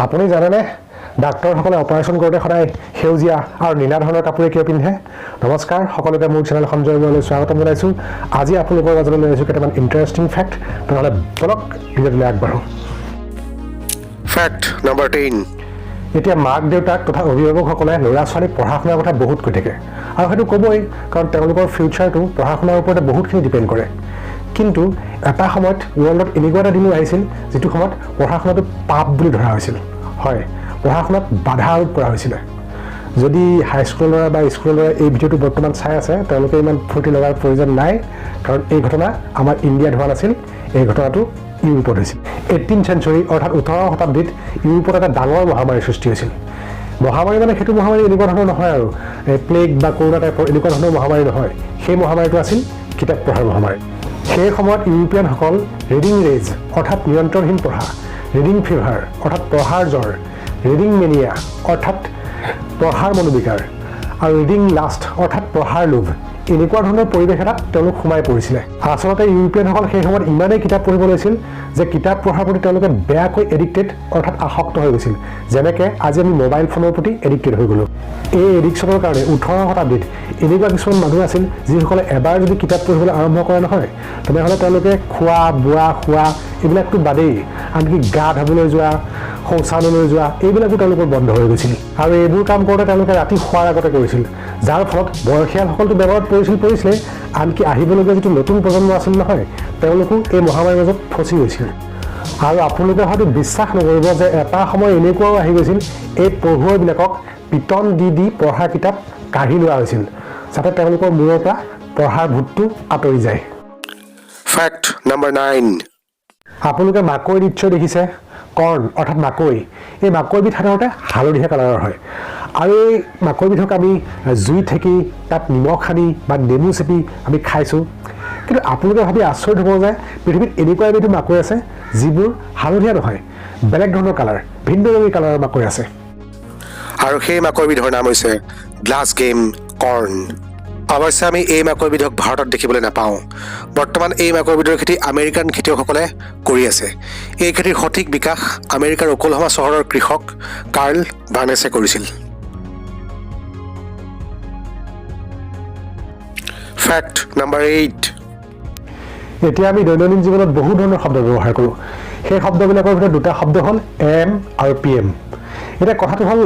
আপুনি জানেনে ডাক্তৰসকলে অপাৰেশ্যন কৰোঁতে সদায় সেউজীয়া আৰু নীলা ধৰণৰ কাপোৰে কিয় পিন্ধে? নমস্কাৰ সকলোকে, মোৰ চেনেল সঞ্জয় বৰুৱালৈ স্বাগতম জনাইছোঁ। আজি আপোনালোকৰ মাজলৈ লৈ আহিছোঁ কেইটামান ইণ্টাৰেষ্টিং ফেক্ট। তেনেহ'লে বলক, ভিডিঅ'টোলৈ আগবাঢ়োঁ। Fact number 10. এতিয়া মাক দেউতাক তথা অভিভাৱকসকলে ল'ৰা ছোৱালীক পঢ়া শুনাৰ কথা বহুত কৈ থাকে আৰু সেইটো ক'বই, কাৰণ তেওঁলোকৰ ফিউচাৰটো পঢ়া শুনাৰ ওপৰতে বহুতখিনি ডিপেণ্ড কৰে। কিন্তু এটা সময়ত ৱৰ্ল্ডত এনেকুৱা এটা দিনো আহিছিল, যিটো সময়ত পঢ়া শুনাটো পাপ বুলি ধৰা হৈছিল। হয়, পঢ়া শুনাত বাধা আৰোপ কৰা হৈছিলে। যদি হাইস্কুলৰ ল'ৰা বা স্কুলৰ ল'ৰা এই ভিডিঅ'টো বৰ্তমান চাই আছে, তেওঁলোকে ইমান ফূৰ্তি লগাৰ প্ৰয়োজন নাই, কাৰণ এই ঘটনা আমাৰ ইণ্ডিয়াত হোৱা নাছিল। এই ঘটনাটো ইউৰোপত হৈছিল। 18 চেঞ্চুৰী অৰ্থাৎ 18 শতাব্দীত ইউৰোপত এটা ডাঙৰ মহামাৰীৰ সৃষ্টি হৈছিল। মহামাৰী মানে সেইটো মহামাৰী এনেকুৱা ধৰণৰ নহয় আৰু প্লেগ বা কৰোণা টাইপৰ এনেকুৱা ধৰণৰ মহামাৰী নহয়। সেই মহামাৰীটো আছিল কিতাপ পঢ়াৰ মহামাৰী। সেই সময়ত ইউৰোপীয়ানসকল ৰিডিং ৰেজ অৰ্থাৎ নিয়ন্ত্ৰণহীন পঢ়া, ৰিডিং ফিভাৰ অৰ্থাৎ পঢ়াৰ জ্বৰ, ৰিডিং মেনিয়া অৰ্থাৎ পঢ়াৰ মনোবিকাৰ আৰু ৰিডিং লাষ্ট অৰ্থাৎ পঢ়াৰ লোভ, এনেকুৱা ধৰণৰ পৰিৱেশ এটাত তেওঁলোক সোমাই পৰিছিলে। আচলতে ইউৰোপীয়ানসকল সেই সময়ত ইমানেই কিতাপ পঢ়িব লৈছিল যে কিতাপ পঢ়াৰ প্ৰতি তেওঁলোকে বেয়াকৈ এডিক্টেড অৰ্থাৎ আসক্ত হৈ গৈছিল, যেনেকৈ আজি আমি মোবাইল ফোনৰ প্ৰতি এডিক্টেড হৈ গ'লোঁ। এই এডিকশ্যনৰ কাৰণে 18 শতাব্দীত এনেকুৱা কিছুমান মানুহ আছিল, যিসকলে এবাৰ যদি কিতাপ পঢ়িবলৈ আৰম্ভ কৰে নহয়, তেনেহ'লে তেওঁলোকে খোৱা বোৱা, শোৱা এইবিলাকতো বাদেই, আনকি গা ধুবলৈ যোৱা, শৌচালয়লৈ যোৱা এইবিলাকো তেওঁলোকৰ বন্ধ হৈ গৈছিল। আৰু এইবোৰ কাম কৰোঁতে তেওঁলোকে ৰাতি শোৱাৰ আগতে কৰিছিল, যাৰ ফলত বয়সীয়ালসকলতো বেমাৰত পৰিছিল পৰিছিলে, আনকি আহিবলগীয়া যিটো নতুন প্ৰজন্ম আছিল নহয়, তেওঁলোকো এই মহামাৰীৰ মাজত ফচি গৈছিল। আৰু আপোনালোকে হয়তো বিশ্বাস নকৰিব যে এটা সময় এনেকুৱাও আহি গৈছিল, এই পঢ়ুৱৈবিলাকক পিটন দি দি পঢ়া কিতাপ কাঢ়ি লোৱা হৈছিল, যাতে তেওঁলোকৰ মূৰৰ পৰা পঢ়াৰ ভূতটো আঁতৰি যায়। Fact number 9. আপোনালোকে মাকৈ নিশ্চয় দেখিছে, কৰ্ণ অৰ্থাৎ মাকৈ। এই মাকৈবিধ সাধাৰণতে হালধীয়া কালাৰৰ হয় আৰু এই মাকৈবিধক আমি জুই থেকি তাত নিমখ সানি বা নেমু চেপি আমি খাইছোঁ। কিন্তু আপোনালোকে ভাবি আচৰিত হ'ব যে পৃথিৱীত এনেকুৱা এবিধ মাকৈ আছে, যিবোৰ হালধীয়া নহয়, বেলেগ ধৰণৰ কালাৰ, ভিন্ন ৰঙী কালাৰৰ মাকৈ আছে। আৰু সেই মাকৈবিধৰ নাম হৈছে গ্লাছ গেম কৰ্ণ। অৱশ্যে আমি এই মাকৈবিধক ভাৰতত দেখিবলৈ নাপাওঁ। বৰ্তমান এই মাকৈবিধৰ খেতি আমেৰিকান খেতিয়কসকলে কৰি আছে। এই খেতিৰ সঠিক বিকাশ আমেৰিকাৰ অকলহমা চহৰৰ কৃষক কাৰ্ল বাৰ্নেছে কৰিছিল। Fact number 8. এতিয়া আমি দৈনন্দিন জীৱনত বহু ধৰণৰ শব্দ ব্যৱহাৰ কৰোঁ। সেই শব্দবিলাকৰ ভিতৰত দুটা শব্দ হ'ল এম আৰু পি এম। এতিয়া কথাটো হ'ল,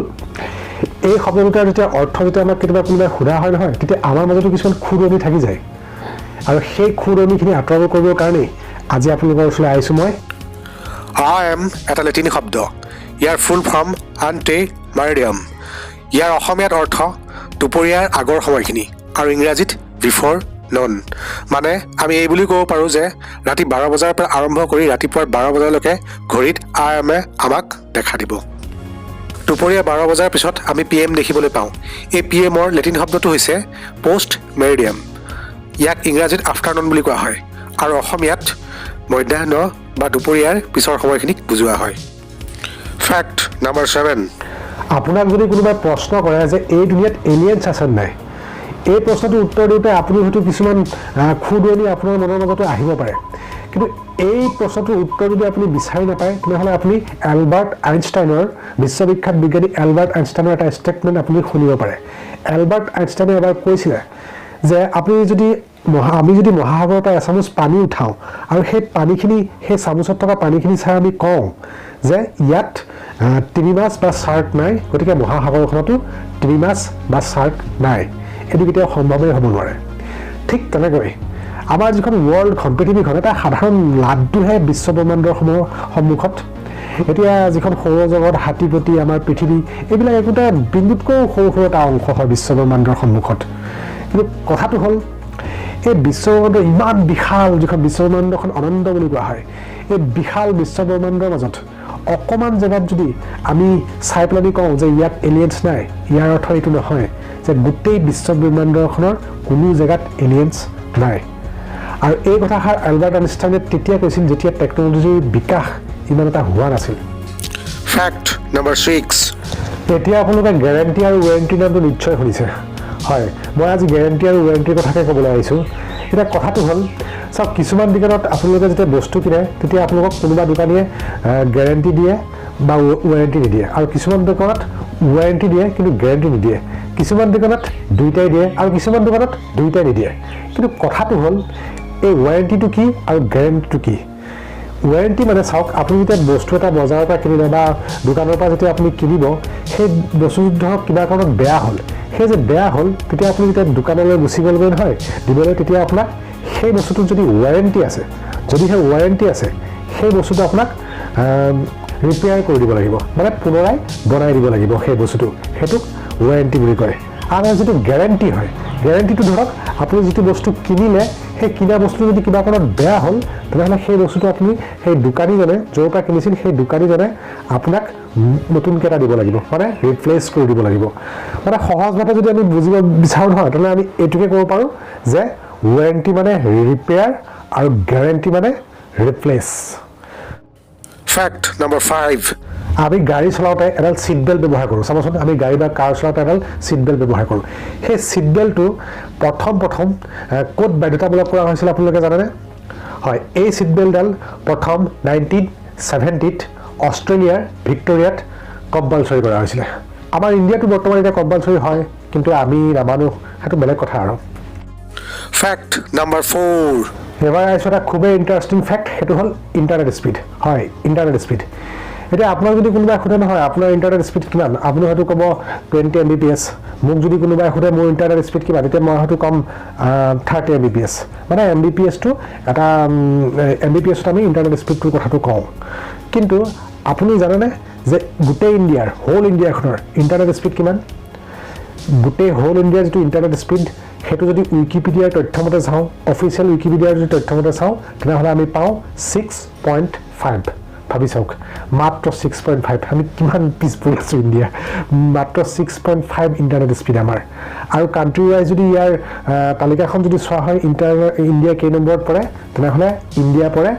এই শব্দ দুটাৰ যেতিয়া অৰ্থ যেতিয়া আমাক কেতিয়াবা কোনোবাই সোধা হয় নহয়, তেতিয়া আমাৰ মাজতো কিছুমান খুদনি থাকি যায়। আৰু সেই খুদনিখিনি আঁতৰাব কৰিবৰ কাৰণেই আজি আপোনালোকৰ ওচৰলৈ আহিছোঁ মই। এ এম এটা লেটিন শব্দ। ইয়াৰ ফুল ফৰ্ম আণ্টে মেৰিডিয়াম। ইয়াৰ অসমীয়াত অৰ্থ দুপৰীয়াৰ আগৰ সময়খিনি আৰু ইংৰাজীত বিফৰ নুন। মানে আমি এই বুলি ক'ব পাৰোঁ যে ৰাতি 12 বজাৰ পৰা আৰম্ভ কৰি ৰাতিপুৱাৰ 12 বজালৈকে ঘড়ীত এ এমে আমাক দেখা দিব। দুপৰীয়া 12 বজাৰ পিছত আমি পি এম দেখিবলৈ পাওঁ। এই পি এমৰ লেটিন শব্দটো হৈছে পষ্ট মেৰিডিয়াম। ইয়াক ইংৰাজীত আফটাৰনুন বুলি কোৱা হয় আৰু অসমীয়াত মধ্যাহ্ন বা দুপৰীয়াৰ পিছৰ সময়খিনিক বুজোৱা হয়। Fact number 7. আপোনাক যদি কোনোবাই প্ৰশ্ন কৰে যে এই দুনিয়াত এলিয়েনছ আছে নাই, এই প্ৰশ্নটোৰ উত্তৰ দিওঁতে আপুনি হয়তো কিছুমান খুদুৱনি আপোনাৰ মনৰ মাজতো আহিব পাৰে। কিন্তু এই প্ৰশ্নটোৰ উত্তৰ যদি আপুনি বিচাৰি নাপায়, তেনেহ'লে আপুনি এলবাৰ্ট আইনষ্টাইনৰ, বিশ্ববিখ্যাত বিজ্ঞানী এলবাৰ্ট আইনষ্টাইনৰ এটা ষ্টেটমেণ্ট আপুনি শুনিব পাৰে। এলবাৰ্ট আইনষ্টাইনে এবাৰ কৈছিলে যে আপুনি যদি মহা আমি যদি মহাসাগৰৰ পৰা এচামুচ পানী উঠাওঁ আৰু সেই পানীখিনি, সেই চামুচত থকা পানীখিনি চাই আমি কওঁ যে ইয়াত তিমি মাছ বা চাৰ্ক নাই, গতিকে মহাসাগৰখনতো তিমি মাছ বা চাৰ্ক নাই, এইটো কেতিয়াও সম্ভৱেই হ'ব নোৱাৰে। ঠিক তেনেকৈ আমাৰ যিখন ৱৰ্ল্ডখন, পৃথিৱীখন এটা সাধাৰণ লাড্ডুহে বিশ্বব্ৰহ্মাণ্ডৰ সমূহৰ সন্মুখত। এতিয়া যিখন সৌৰজগত, হাতীপতি, আমাৰ পৃথিৱী, এইবিলাক একোটা বিন্দুতকৈও সৰু সৰু এটা অংশ হয় বিশ্বব্ৰহ্মাণ্ডৰ সন্মুখত। কিন্তু কথাটো হ'ল, এই বিশ্বব্ৰহ্মাণ্ড ইমান বিশাল, যিখন বিশ্বব্ৰহ্মাণ্ডখন অনন্ত বুলি কোৱা হয়, এই বিশাল বিশ্বব্ৰহ্মাণ্ডৰ মাজত অকণমান জেগাত যদি আমি চাই পেলাই কওঁ যে ইয়াত এলিয়েনছ নাই, ইয়াৰ অৰ্থ এইটো নহয় যে গোটেই বিশ্বব্ৰহ্মাণ্ডখনৰ কোনো জেগাত এলিয়েনছ নাই। আৰু এই কথাষাৰ এলবাৰ্ট আইনষ্টাইনে তেতিয়া কৈছিল, যেতিয়া টেকন'লজিৰ বিকাশ ইমান এটা হোৱা নাছিল। Fact number 6. এতিয়া আপোনালোকে গেৰেণ্টি আৰু ৱেৰেণ্টিৰ নামটো নিশ্চয় শুনিছে। হয়, মই আজি গেৰেণ্টি আৰু ৱেৰেণ্টিৰ কথাকে ক'বলৈ আহিছোঁ। এতিয়া কথাটো হ'ল, চাওক, কিছুমান দোকানত আপোনালোকে যেতিয়া বস্তু কিনে, তেতিয়া আপোনালোকক কোনোবা দোকানীয়ে গেৰেণ্টি দিয়ে। বা ৱাৰেণ্টি নিদিয়ে আৰু কিছুমান দোকানত ৱাৰেণ্টি দিয়ে কিন্তু গেৰেণ্টি নিদিয়ে। কিছুমান দোকানত দুইটাই দিয়ে আৰু কিছুমান দোকানত দুইটাই নিদিয়ে। কিন্তু কথাটো হ'ল, এই ৱাৰেণ্টিটো কি আৰু গেৰেণ্টিটো কি? ৱাৰেণ্টি মানে চাওক, আপুনি যেতিয়া বস্তু এটা বজাৰৰ পৰা কিনিলে বা দোকানৰ পৰা যেতিয়া আপুনি কিনিব, সেই বস্তুটো ধৰক কিবা কাৰণত বেয়া হ'ল। সেই যে বেয়া হ'ল, তেতিয়া আপুনি যেতিয়া দোকানলৈ গুচি গ'লগৈ নহয় দিবলৈ, তেতিয়া আপোনাক সেই বস্তুটোত যদি ৱাৰেণ্টি আছে, যদি সেই ৱাৰেণ্টি আছে, সেই বস্তুটো আপোনাক ৰিপেয়াৰ কৰি দিব লাগিব, মানে পুনৰাই বনাই দিব লাগিব সেই বস্তুটো। সেইটোক ৱাৰেণ্টি বুলি কয়। আৰু যিটো গেৰেণ্টি হয়, গেৰেণ্টিটো ধৰক আপুনি যিটো বস্তু কিনিলে, সেই কিনা বস্তুটো যদি কিবা কাৰণত বেয়া হ'ল, তেনেহ'লে সেই বস্তুটো আপুনি সেই দোকানীজনে, য'ৰ পৰা কিনিছিল, সেই দোকানীজনে আপোনাক নতুনকৈ এটা দিব লাগিব, মানে ৰিপ্লেচ কৰি দিব লাগিব। মানে সহজভাৱে যদি আমি বুজিব বিচাৰোঁ নহয়, তেনেহ'লে আমি এইটোকে ক'ব পাৰোঁ যে ৱাৰেণ্টি মানে ৰিপেয়াৰ আৰু গেৰেণ্টি মানে ৰিপ্লেচ। Fact number 5. আমি গাড়ী চলাওঁতে এডাল ছিট বেল্ট ব্যৱহাৰ কৰোঁ। চাবচোন, আমি গাড়ী বা কাৰ চলাওঁতে এডাল ছিট বেল্ট ব্যৱহাৰ কৰোঁ। সেই ছিট বেল্টটো প্ৰথম প্ৰথম ক'ত বাধ্যতামূলক কৰা হৈছিল, আপোনালোকে জানেনে? হয়, এই ছিট বেল্টডাল প্ৰথম 1970ত অষ্ট্ৰেলিয়াৰ ভিক্টৰিয়াত কম্পালচৰি কৰা হৈছিলে। আমাৰ ইণ্ডিয়াতো বৰ্তমান এতিয়া কম্পালচৰি হয়, কিন্তু আমি নামানো, সেইটো বেলেগ কথা আৰু। Fact number 4. এবাৰ আহিছোঁ এটা খুবেই ইণ্টাৰেষ্টিং ফেক্ট, সেইটো হ'ল ইণ্টাৰনেট স্পীড। হয়, ইণ্টাৰনেট স্পীড। এতিয়া আপোনাক যদি কোনোবাই সোধে নহয়, আপোনাৰ ইণ্টাৰনেট স্পীড কিমান, আপুনি হয়তো ক'ব 20 এমবিপিএছ। মোক যদি কোনোবাই সোধে মোৰ ইণ্টাৰনেট স্পীড কিমান, তেতিয়া মই হয়তো ক'ম 30 এমবিপিএছ। মানে এমবিপিএছটো এটা, এমবিপিএছত আমি ইণ্টাৰনেট স্পীডটোৰ কথাটো কওঁ। কিন্তু আপুনি জানেনে যে গোটেই ইণ্ডিয়াৰ, হোল ইণ্ডিয়াখনৰ ইণ্টাৰনেট স্পীড কিমান? গোটেই হোল ইণ্ডিয়াৰ যিটো ইণ্টাৰনেট স্পীড, সেইটো যদি উইকিপিডিয়াৰ তথ্যমতে চাওঁ, অফিচিয়েল উইকিপিডিয়াৰ যদি তথ্যমতে চাওঁ, তেনেহ'লে আমি পাওঁ 6.5। ভাবি চাওক, মাত্ৰ 6.5। আমি কিমান পিছ পৰি আছোঁ ইণ্ডিয়া। মাত্ৰ 6.5 ইণ্টাৰনেট স্পীড আমাৰ। আৰু কাণ্ট্ৰি ৱাইজ যদি ইয়াৰ তালিকাখন যদি চোৱা হয়, ইণ্টাৰনেট ইণ্ডিয়া কেই নম্বৰত পৰে, তেনেহ'লে ইণ্ডিয়া পৰে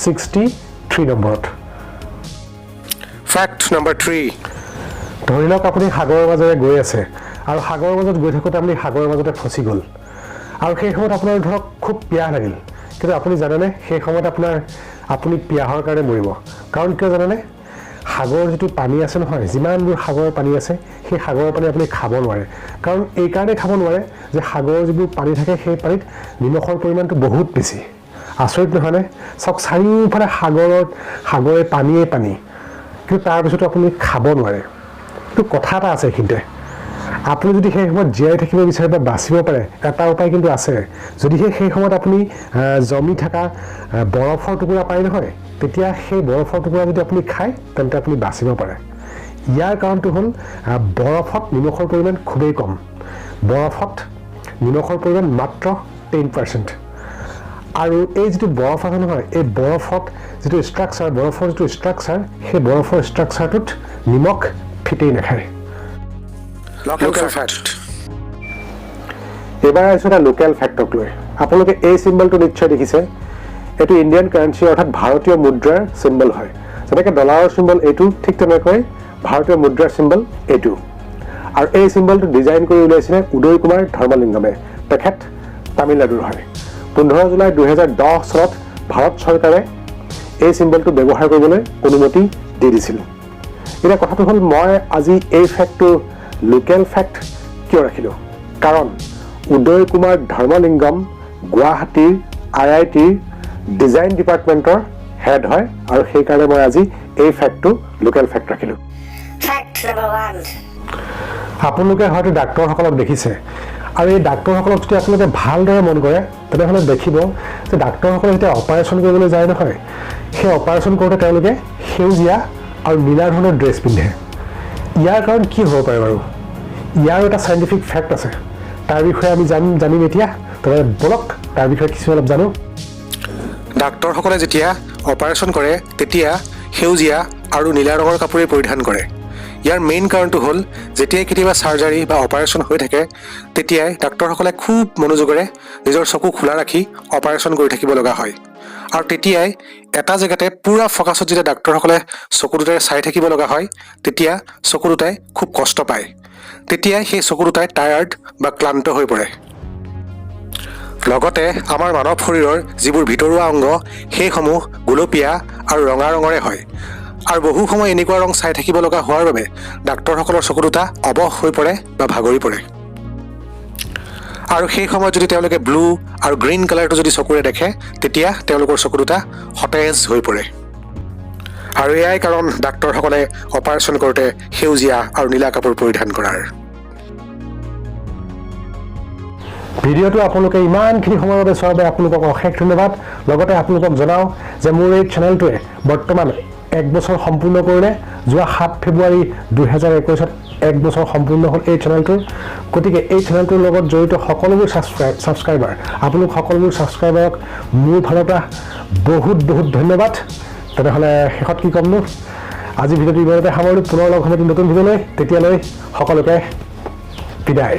63 নম্বৰত। Fact number 3. ধৰি লওক আপুনি সাগৰৰ মাজেৰে গৈ আছে আৰু সাগৰৰ মাজত গৈ থাকোঁতে আপুনি সাগৰৰ মাজতে ফচি গ'ল আৰু সেই সময়ত আপোনাৰ ধৰক খুব পিয়াহ লাগিল। কিন্তু আপুনি জানেনে, সেই সময়ত আপুনি পিয়াহৰ কাৰণে মৰিব। কাৰণ কিয় জানেনে? সাগৰৰ যিটো পানী আছে নহয়, যিমানবোৰ সাগৰৰ পানী আছে, সেই সাগৰৰ পানী আপুনি খাব নোৱাৰে। কাৰণ এইকাৰণেই খাব নোৱাৰে যে সাগৰৰ যিবোৰ পানী থাকে, সেই পানীত নিমখৰ পৰিমাণটো বহুত বেছি। আচৰিত নহয়নে? চাওক, চাৰিওফালে সাগৰত সাগৰে পানীয়ে পানী, কিন্তু তাৰপিছতো আপুনি খাব নোৱাৰে। কিন্তু কথা এটা আছে এইখিনিতে। আপুনি যদি সেই সময়ত জীয়াই থাকিব বিচাৰে বা বাচিব পাৰে, এটা উপায় কিন্তু আছে। যদিহে সেই সময়ত আপুনি জমি থকা বৰফৰ টুকুৰা পায় নহয়, তেতিয়া সেই বৰফৰ টুকুৰা যদি আপুনি খায়, তেন্তে আপুনি বাচিব পাৰে। ইয়াৰ কাৰণটো হ'ল বৰফত নিমখৰ পৰিমাণ খুবেই কম। বৰফত নিমখৰ পৰিমাণ মাত্ৰ 10%। আৰু এই যিটো বৰফ আছে নহয়, এই বৰফত যিটো ষ্ট্ৰাকচাৰ, বৰফৰ যিটো ষ্ট্ৰাকচাৰ, সেই বৰফৰ ষ্ট্ৰাকচাৰটোত নিমখ ফিটেই নাখায়। Local fact. এইবাৰ আহিছোঁ এটা লোকেল ফেক্টক লৈ। আপোনালোকে এই চিম্বলটো নিশ্চয় দেখিছে। এইটো ইণ্ডিয়ান কাৰেঞ্চি, অৰ্থাৎ ভাৰতীয় মুদ্ৰাৰ চিম্বল হয়। যেনেকৈ ডলাৰৰ চিম্বল এইটো, ঠিক তেনেকৈ ভাৰতীয় মুদ্ৰাৰ চিম্বল এইটো। আৰু এই চিম্বলটো ডিজাইন কৰি উলিয়াইছিলে উদয় কুমাৰ ধৰ্মলিংগমে। তেখেত তামিলনাডুৰ হয়। 15 জুলাই 2010 চনত ভাৰত চৰকাৰে এই চিম্বলটো ব্যৱহাৰ কৰিবলৈ অনুমতি দি দিছিল। এতিয়া কথাটো হ'ল, মই আজি এই ফেক্টটো লোকেল ফেক্ট কিয় ৰাখিলোঁ? কাৰণ উদয় কুমাৰ ধৰ্মলিংগম গুৱাহাটীৰ আইআইটিৰ ডিজাইন ডিপাৰ্টমেণ্টৰ হেড হয় আৰু সেইকাৰণে মই আজি এই ফেক্টটো লোকেল ফেক্ট ৰাখিলোঁ। Fact number 1. আপোনালোকে হয়তো ডাক্তৰসকলক দেখিছে আৰু এই ডাক্তৰসকলক যদি আপোনালোকে ভালদৰে মন কৰে, তেনেহ'লে দেখিব যে ডাক্তৰসকলে যেতিয়া অপাৰেশ্যন কৰিবলৈ যায় নহয়, সেই অপাৰেশ্যন কৰোঁতে তেওঁলোকে সেউজীয়া আৰু নীলা ধৰণৰ ড্ৰেছ পিন্ধে। ইয়াৰ কাৰণ কি হ'ব পাৰে বাৰু? ইয়াৰো এটা চাইণ্টিফিক ফেক্ট আছে। তাৰ বিষয়ে আমি জানিম এতিয়া। তেনেহ'লে ব'লক, তাৰ বিষয়ে কিছু অলপ জানো। ডাক্তৰসকলে যেতিয়া অপাৰেশ্যন কৰে, তেতিয়া সেউজীয়া আৰু নীলা ৰঙৰ কাপোৰেই পৰিধান কৰে। ইয়াৰ মেইন কাৰণটো হ'ল, যেতিয়াই কেতিয়াবা চাৰ্জাৰী বা অপাৰেশ্যন হৈ থাকে, তেতিয়াই ডাক্তৰসকলে খুব মনোযোগেৰে নিজৰ চকু খোলা ৰাখি অপাৰেশ্যন কৰি থাকিব লগা হয়। আৰু তেতিয়াই এটা জেগাতে পূৰা ফ'কাছত যেতিয়া ডাক্তৰসকলে চকু দুটাৰে চাই থাকিব লগা হয়, তেতিয়া চকু দুটাই খুব কষ্ট পায়। তেতিয়াই সেই চকু দুটাই টায়াৰ্ড বা ক্লান্ত হৈ পৰে। লগতে আমাৰ মানৱ শৰীৰৰ যিবোৰ ভিতৰুৱা অংগ, সেইসমূহ গুলপীয়া আৰু ৰঙা ৰঙৰে হয়। আৰু বহু সময় এনেকুৱা ৰং চাই থাকিব লগা হোৱাৰ বাবে ডাক্তৰসকলৰ চকু দুটা অৱশ হৈ পৰে বা ভাগৰি পৰে। আৰু সেই সময়ত যদি তেওঁলোকে ব্লু আৰু গ্ৰীণ কালাৰটো যদি চকুৰে দেখে, তেতিয়া তেওঁলোকৰ চকু দুটা সতেজ হৈ পৰে। আৰু এয়াই কাৰণ ডাক্তৰসকলে অপাৰেশ্যন কৰোঁতে সেউজীয়া আৰু নীলা কাপোৰ পৰিধান কৰাৰ। ভিডিঅ'টো আপোনালোকে ইমানখিনি সময়ৰ বাবে চোৱাৰ বাবে আপোনালোকক অশেষ ধন্যবাদ। লগতে আপোনালোকক জনাওঁ যে মোৰ এই চেনেলটোৱে বৰ্তমান এক বছৰ সম্পূৰ্ণ কৰিলে। যোৱা 7 ফেব্ৰুৱাৰী 2021ত এক বছৰ সম্পূৰ্ণ হ'ল এই চেনেলটোৰ। গতিকে এই চেনেলটোৰ লগত জড়িত সকলোবোৰ ছাবস্ক্ৰাইবাৰ, আপোনালোক সকলোবোৰ ছাবস্ক্ৰাইবাৰক মোৰ ফালৰ পৰা বহুত বহুত ধন্যবাদ। তেনেহ'লে শেষত কি ক'মনো? আজি ভিডিঅ'টো ইমানতে সামৰিলোঁ। পুনৰ লগ হ'ম এটি নতুন ভিডিঅ'লৈ। তেতিয়ালৈ সকলোকে বিদায়।